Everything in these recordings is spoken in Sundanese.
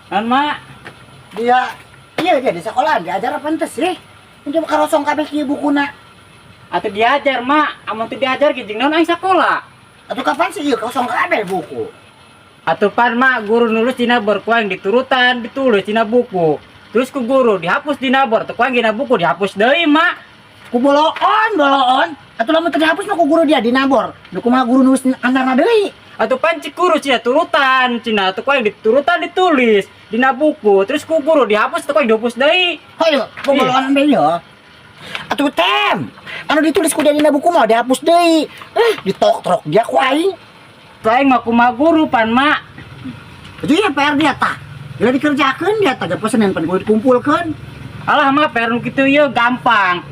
Naon, Mak? Dia iya dia di sekolah diajar apa entes sih? Ini karosong kabeh kieu bukuna. Atuh diajar, Mak. Amun teu diajar ge jeung naon aing sakola? Atuh kapan sih ieu kosong kabeh buku? Atuh pan, Mak, guru nulis dina bor ku aing diturutan, ditulis dina buku. Terus ku guru dihapus dina bor, teu ku aing dina buku dihapus deui, Mak. Ku boloon, boloon. Atuh lamun teu dihapus mah ku guru dia dina bor. Nu kumaha guru nulis antarna deui? Atuh pan cik guru cenah turutan, cenah atuh ku aing diturutan ditulis dina buku. Terus ku guru dihapus teu ku aing dihapus deui. Hayo, ku boloon deui yo. Atuh tem, anu ditulis ku dia dina buku mah dihapus deui. Ditok-trok dia ku aing. Tuh aing mah kumaha guru pan, Mak. Jadi ya PR dia tah. Bila dikerjakeun dia tah japo Senin pan kudu dikumpulkeun. Alah mah PR nu kitu ieu gampang.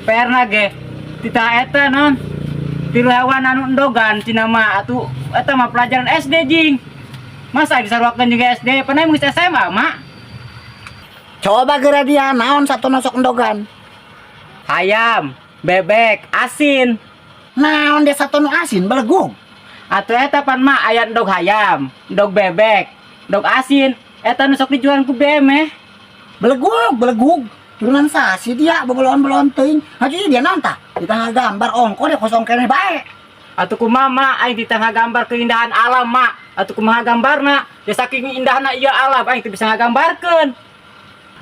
PR na ge tita eta naon? Tilu hewan anu endogan cenah mah atuh eta mah pelajaran SD jing. Masa disaruakeun jeung SD? Pan aing geus SMA, Mak. Coba geura dia naon satu nosok endogan. Hayam, bebek, asin. Naon dia satu nu asin belegug. Atuh eta pan mah aya endog hayam, endog bebek, endog asin. Eta nu sok dijualan ku BM eh. Belegug, belegug. Turunan sasi dia bebelon-belon teuing. Haji dia naon tah? Ditangah gambar ongko dia kosong keneh bae. Atuh kumaha mak aing ditangah gambar keindahan alam mak. Atuh kumaha gambarna? Ya saking indahna ieu alam aing teu bisa ngagambarkeun.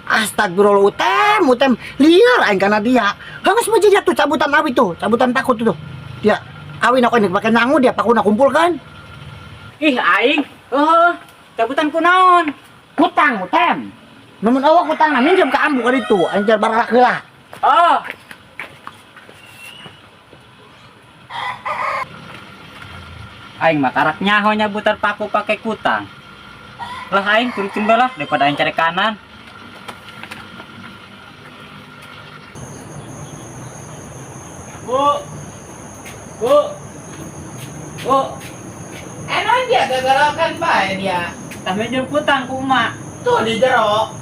Astagfirullah utem, utem liar aing kana dia. Hangus mah dia tuh cabutan awi tuh, cabutan paku tuh. Dia awi na ko pake nyangu dia pakuna kumpulkan. Ih aing, heuh, cabutan kunaon? Kutang, utem. Namun awak kutang na minjem ka ambu ka ditu, aing jar baralak heula. Oh. Aing mah karak nyaho nyabutan paku pake kutang. Lah aing turutin balah daripada aing cari kanan. Bu. Bu. Bu. Enak dia gagarakan bae dia. Tah minjem kutang ku emak. Tuh di jero.